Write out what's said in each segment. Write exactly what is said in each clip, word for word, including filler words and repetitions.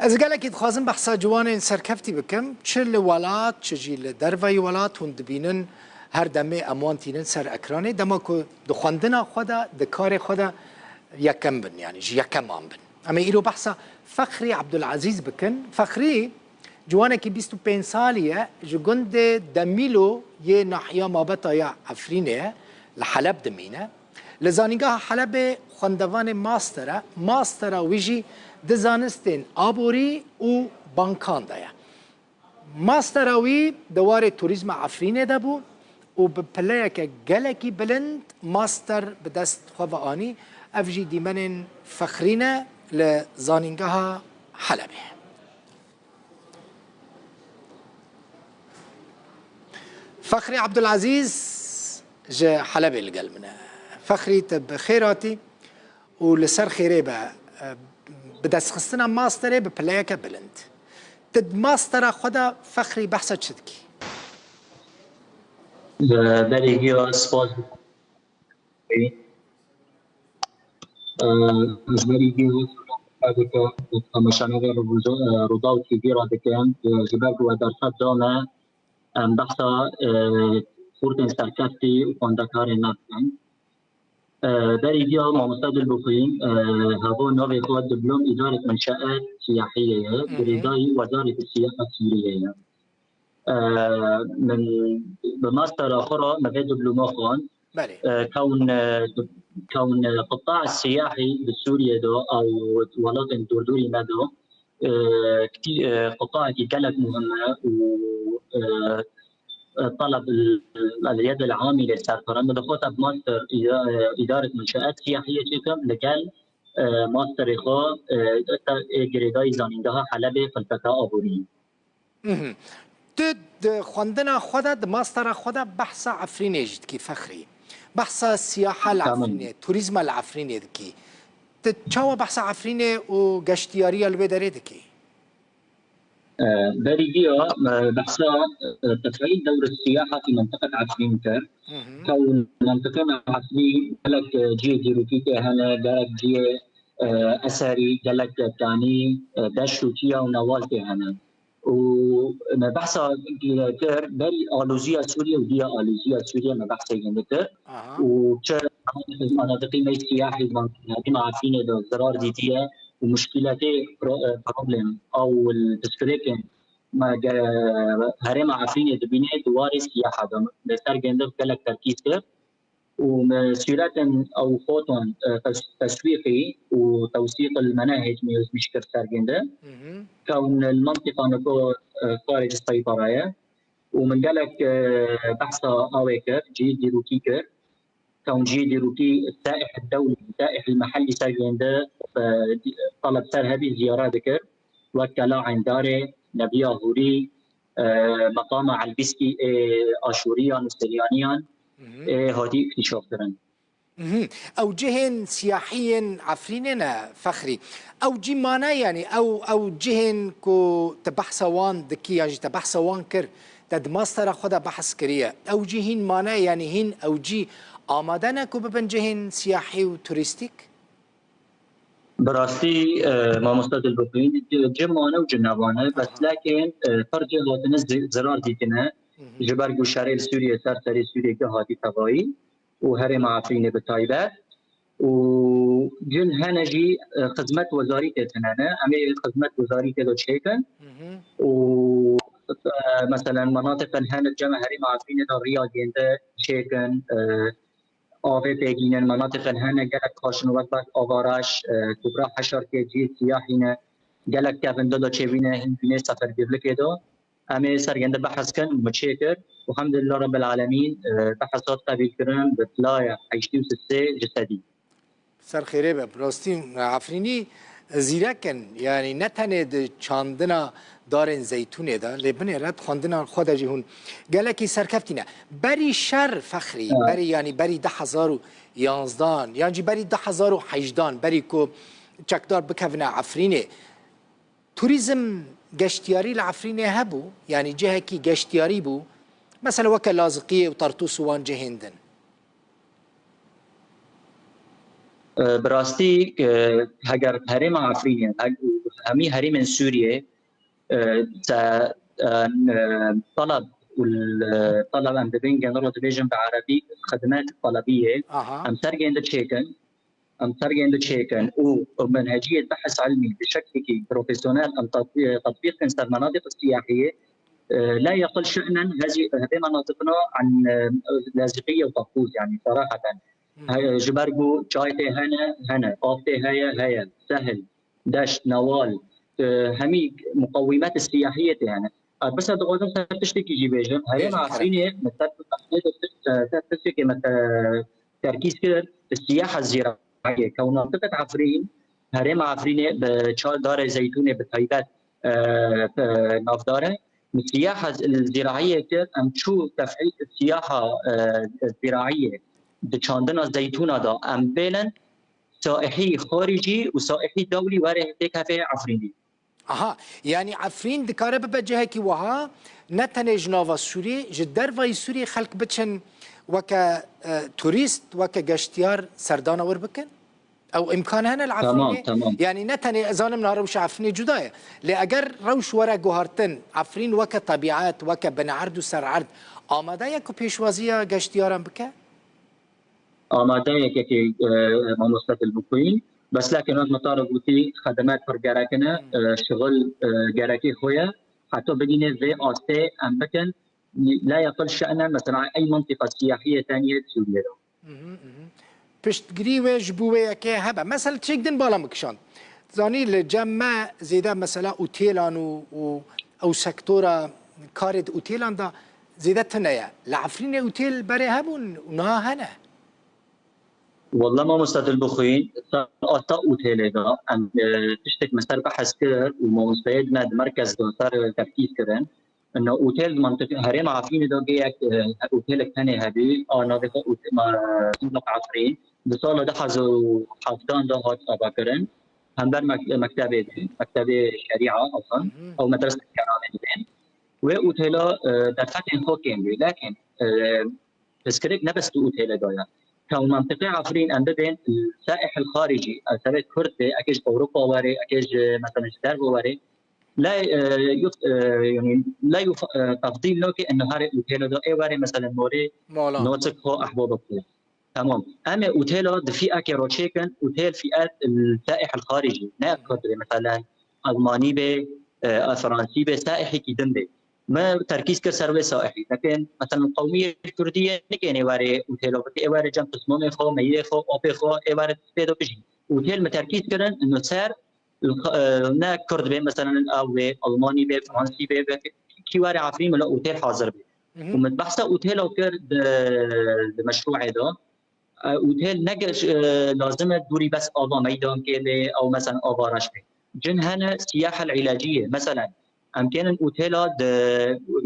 Ez gelekî dixwazim behsa ciwanên serkeftî bikim. Çi li welat, çi jî li derveyî welat hûn dibînin, her demê em wan tînin ser ekranê. Dema ku di xwendina xwe de, di karê xwe de yekem bin, yanî ji yekeman bin. Em ê îro behsa Fexrî Ebdulezîz bikin. Fexrî ciwanekî bîst û pênc salî ye, ji gundê Demîlo yê nahiya Mabeta ya Efrînê ye, li Heleb dimîne. Li Zanîngeha Helebê xwendevanê master e. Mastera wî jî di zanistên aborî û bankan de ye. Mastera wî di warê turîzma Efrînê de bû û bi pileyeke gelekî bilind master bi dest xwe ve anî. Ev jî dîmenên Fexrî ne li Zanîngeha Helebê. Fexrî Ebdulezîz ji Helebê li gel min e. Fexrî, te bi xêr hatî û li ser xêrê be. Bi destxistina masterê bi pileyeke bilind. Tu di mastera xwe de, Fexrî, behsa çi dikî? Berî giya spas. Ez berî giya temaşanê Rûdaw T V re dikim. Ji ber ku we derfet dane, em behsa, e, xortên serkeftî û xwendekarên me bikin. E, berî giya mamoste Dilbixwîn, e, heva navê xwe diplom îdaret menşeet siyahiyê ye, Hı hı. girêdayî Wezareta Siyaha Sûriyê ye. E, min bi mastera xwe re me vê diploma xwend. Belê. E, kewn, e, kewn, e, qita siyahî di Sûriyê de û welatên dordorî me de, e, kitî-, e, qitayekî gelek muhim e û, e, e, taleb el-, el-yed el-amîlê serkare. Min dixwest ev master îda-, e, îdaret menşeet siyahiyê çêkim, li gel, e, masterê xwe, e, te-, ê girêdayî Zanîngeha Helebê, felsefe aborî. Mhm. Tu di xwendina xwe de, di mastera xwe de behsa Efrînê jî dikî, Fexrî. Behsa siyaha li Tamam. Efrînê, turîzma li Efrînê dikî. Tu çawa behsa Efrînê û geştiyariya li wê derê dikî? E, berî giya, e, behsa, e, tefayîl dewr siyaha fi mentiqet Efrîn kir. Mhm. Ew mentiqê me Efrîn gelek, e, cihê dîrokî tê hene, gelek cihê, e, eserî, gelek kanî, e, deş û çiya û newal tê hene. Û me behsa kir berî aloziya Sûriye û diya aloziya Sûriye me behsê hindî kir. Aha. Û çi manatiqî me siyahî, herêma Efrînê de zirar dîtiye û muşkîletê pro-, e, problem ew li pirsgirêkên me ge-, herêma Efrînê dibîne di warê siyaha de. Li ser gêndir gelek terkîz kir. û me sûretên ew foton, e, tes-, teswîqî û tewsîq el menehec me yozmîş kir ser gênde. Mhm. Kewn el mentiqa niko, e, xarij seytara ye. Û min gelek, e, behsa awê kir, cihê dîrokî kir. Kewn cihê dîrokî saih dewlî, saih el mehellî ser gênde, e, di-, taleb ser hebî ziyara dikir. Wek Kela Endarê, Nebiya Hûrî, e, meqama Elbîskî ê Aşûriyan û Siryaniyan Mhm. ê hatî îktîşafkirin. Mhm. Ew cihên siyahiyên Efrînê ne, Fexrî. Ew cî mane, yanî ew, ew cihên ku te behsa wan dikî, yan jî te behsa wan kir, te di mastera xwe de behs kiriye. Ew cî hîn mane, yanî hîn ew cî amade ne ku bibin cihên siyahî û turîstîk? Bi rastî, e, mamoste Dilbixwîn, ci, ci mane û ci nevane, bes Aha. lekên, e, pir cih hatine zi-, zirar dîtine. Mhm. Ji ber ku şerê li Sûriyê ser serê Sûriyê ki hatî tevayî û herêma Efrînê bi taybet. Û cil hene jî, e, xizmet wezarîtê tine ne. Em ê xizmet wezarîtê de çêkin. Mhm. Û, e, meselen, menatiqên hene cem herêma Efrînê de riya gênde çêkin. E, avê pêgînin, menatiqên hene gelek xweş in, wek Bak Avaraş, e, Kubra Heşarkê, cihê siyahî ne, gelek kevin de de çêbîne, hîn bîne Seferbîrlikê de. Em ê ser gênde behs kin, min çêkir. Elhamdulillah Rabbil Alemîn, e, behs hat qebîlkirin, bi pilaya heştê û sê ji sedî. Ser xêrê be. Bi rastî Efrînî zîrek in. Yanî ne tenê di çandina darên zeytûnê de, lê binêre di xwendina xwe de jî hûn gelekî serkeftî ne. Berî şer, Fexrî, Evet. berî, yanî berî du hezar û yanzdan, yan jî berî du hezar û hejdan, berî ku çekdar bikevine Efrînê, turîzm, geştiyarî li Efrînê hebû, yanî cihekî geştiyarî bû. Mesela weke Laziqiyê û Tartûs û wan cihên din. E, bi rastî, e, heger herêma Efrînê, he-, hemî herêmên Sûriyê, e, te, e, e, taleb û l-, taleb em dibên genero dibêjin bi erebî xidmet talebiyê. Aha. Em sergên diçêkin, em sergên diçêkin û menheciyê behs ilmî bi şeklekî profesyonel em tatbî-, tatbîq kin ser menatiq siyahiyê, e, la yeqil şe'nen hezî-, hevê menatiqna an, e, laziqiyê û taqûz, yani, saraheten. He, ji ber ku çay tê hene, hene, av tê heye, heye, sehil, deşt, newal, e, hemî muqewîmet siyahiyê tê hene. Ez bisa dixwazim ser tiştekî jî bêjim. Herêma Bêjin, Efrînê, me ser, ser tiştekê me te-, terkîz kir, siyaha zîraiyê. Kewna tiqet Efrîn, herêma Efrînê bi çar darê zeytûnê bi taybet, e, e, navdar e. Siyaha zîraiyê kir, em çû tefî-, siyaha, e, zîraiyê di çandina zeytûna de em bêlin, saihî xaricî û saihî dewlî were têkeve Efrînî. Aha, yanî Efrîn dikare bibe cihekî wiha, ne tenê ji nava Sûriyê, ji dervayî Sûriyê xelk biçin weke, e, turîst, weke geştiyar serdana wir bikin? Ew îmkan hene li Efrînê? Tamam, tamam. Yanî ne tenê, ez zanim niha rewşa Efrînê cuda ye. Lê eger rewş were guhartin, Efrîn weke tebîet, weke binerd û sererd, amade ye ku pêşwaziya geştiyaran bike? Amade ye kekê, e, mamoste Dilbixwîn. Bes lakin wek me te re gotî, xedemet pir gerek in e, Hmm. e, şixul, e, gerekê xwe ye. Heta bigîne vê astê em bikin. La yeqil şe'nen, mesela, ey mintîqa siyahiyê tenê di Sûriyê de. Mhm, mhm. Piştgirî wê ji bo wê yekê hebe. Mesela tiştek din bala min kişand. Zanî li cem me zêde mesela otêlan û, û ew sektora karê di otêlan de zêde tune ye. Li Efrînê otêl berê hebûn û niha hene. Walla mamoste Dilbixwîn, ta, ta otêlê de em, e, tiştek me ser behs kir û mamosteyê me di merkez de ser terkîz kirin. Ino otêl di mantiqê herêma Efrînê de geyek, e, otêlek tenê hebî, a navê xwe ote-, ma, Findok Efrîn. Di sala du hezar û hevdehan de hat avakirin. Hember mek-, mektebê de, mektebê şerîa, asan, Mhm. ew medrese keranê dibên. Wê otêla, e, derfetên xwe kêm bî. Lakin, e, pirsgirêk ne bes di otêlê de ye. Ka mantiqê Efrîn em bibên, e, saih el xaricî, e, sebe Kurd bê, eke ji Ewropa were, eke ji, mesela, ji derve were, La, e, yuf-, e, yani, la yuf-, e, tefdîl noke eno harê otêlo da ê ware, mesela, morê Mola. Notik xo, ehbabek xo. Tamam. Em ê otêlo di fîekê ro çêkin, otêl fîet, e, saih el xaricî. Ne Kurd bê, mesela, Almanî bê, e, Fransî bê, saihekî din bê. Me terkîz kir ser wê saihî. Nekin, mesela, qewmiyê Kurdî yê nikênê ware otêlo bike, ê ware cem pismamê xo, meyê xo, apê xo, ê ware pê de bijî. Otêl me terkîz kirin, ino ser ne Kurd bê, mesela, ew bê, Almanî bê, Fransî bê, bê, kî were Efrîn, wela otêl hazir bê. Mhm. Û min behsa otêla kir di, di meşrûê de. E, otêl ne ge-, e, lazim e dûrî bes ava meydan kê bê, ew, mesela, ava reş bê. Cin hene siyahel îlacî ye. Mesela, em kênin otêla di,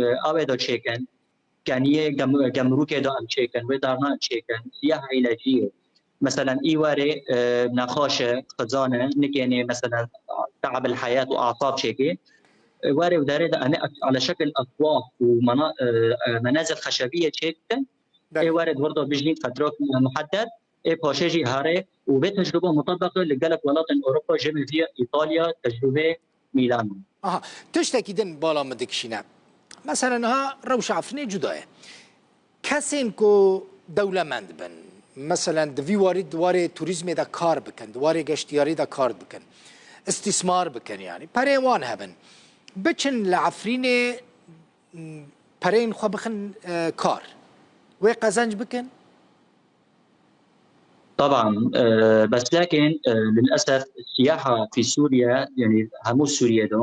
e, awê de çêkin, keniyê gem-, gemrûkê de em çêkin, wê darna em çêkin, siyah îlecî ye. Meselen, î warê, e, nexweş e, xizan e, nikênê, meselen, te'b el heyat û asab çêkê. E, warê û derê de em ê ek-, ala şekil ekwaf û mena-, e, e, menazil xeşeviyê çêkin. Belê. Ê warê di wir de bijîn qedrok muhedder, ê paşê jî herê û vê tecrûbe mutebeqe li gelek welatên Ewropa, jê min viya Îtalya, tecrûbeyê Mîlano. Aha, tiştekî din bala min dikişîne. Mesela niha rewşa Efrînê cuda ye. Kesên ku dewlemend bin, meselen di vî warî di warê turîzmê de kar bikin, di warê geştiyarî de kar bikin, îstîsmar bikin, yani perê wan hebin. Biçin li Efrînê, m, pereyên xwe bixin, e, kar. Wê qezenc bikin? Taban, e, bes lakin, e, lilesef siyaha fî Sûriye, yani hemû Sûriye de,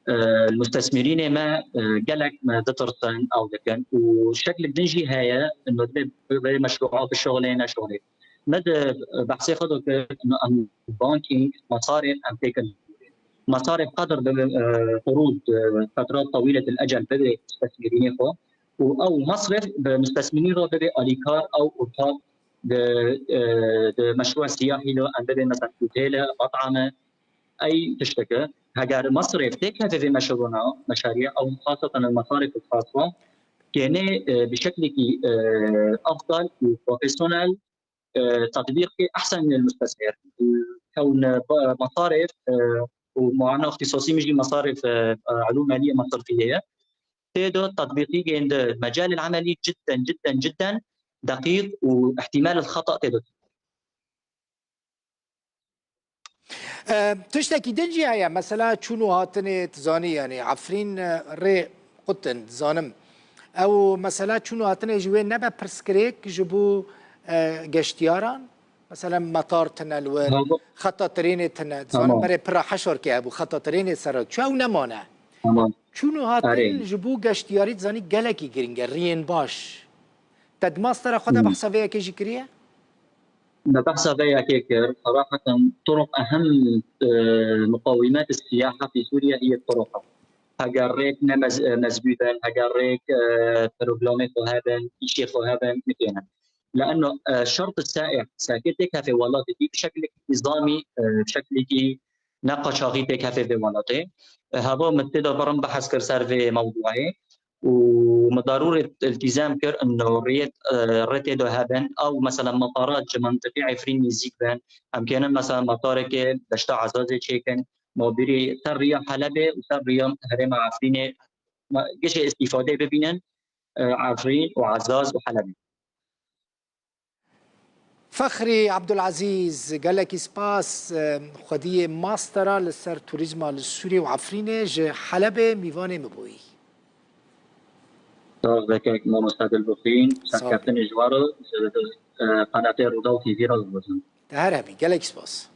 e, mustesmîrînê me, e, gelek me ditirsin ew dikin û şeklik din jî heye, ino dibê bi, bi meşrûa bişuxulê, neşuxulê. Me di behsê xwe de kir, ino em banking, masarê em têkin. Masarê qedr bi, e, qurûd, e, fetrat tewîlet el ecel bibê mustesmîrînê xwe. û ew mesref bi mustesmînî re bibe alîkar, ew ortak di, e, di meşrûa siyahî de em bibê, mesela, otêl e, met'am e, ey tiştek e. Heger mesref têkeve vê meşrûna, meşarî, ew xaseten el mesarif el xasa, kênê, e, bi şeklekî, e, efdal û profesyonel e, tatbîqê ehsen min el-mustasmir. Kewn, e, ba-, masarif, e, û muana ixtisasî min jî mesarif, e, e, ulûm maliye mesrifî ye. Tê de tatbîqî gên di mecalê emelî cidden, cidden, cidden deqîq û ihtimal xeta tê de. E, tiştekî din jî heye. Mesela çûn û hatinê, tu zanî, yanî Efrîn, e, rê qutin, dizanim. Ew mesela çûn û hatinê ji wê nebe pirsgirêk ji bo, e, geştiyaran? Mesela metar tine li wir, Tamam. xeta trênê tine, dizanim Tamam. berê pira heşarkê hebû, xeta trênê ser çû ew nemane. Tamam. Çûn û hatin Erê. ji bo geştiyarî, dizanî, gelekî girîng e, riyên baş. Te di mastera xwe de Hmm. behsa vê yekê jî kiriye? Me behsa vê yekê kir. Seraheten, turuq ehem, e, muqawimet siyaha fî Sûriye hiye turuq. Heger rêk ne mez-, e, mezbû ben, heger rêk, e, problemê xwe heben, îşê xwe heben, nikêne. Leeno, e, şert saih, sakê têk hevê welatê bi şeklekî nizamî, e, bi şeklekî ne qaçaxî têk hevê vê welatê. E, heva min tê de birim behs kir ser vê mewduayê. û min darûrê iltîzam kir ino rêt, e, rê tê de hebin. Ew mesela metarat ji mintiqê Efrîn nêzîk bin. Em kênin mesela metarekê deşta Ezazê çêkin. Ma bîrî ser riya Helebê û ser riya herêma Efrînê ma gişê îstîfadê bibînin, e, Efrîn û Ezaz û Helebê. Fexrî Ebdulezîz, gelekî spas, e, xwediyê mastera li ser turîzma li Sûriyê û Efrînê ji Helebê mîvanê min bûyî. Sağ ol, Bekek, mamoste Dilbixwîn, Sağ ol. Serkeftinê ji we re, ji, e, qenatê Rûdaw T V re dibêjim. Te her hebî, gelekî spas.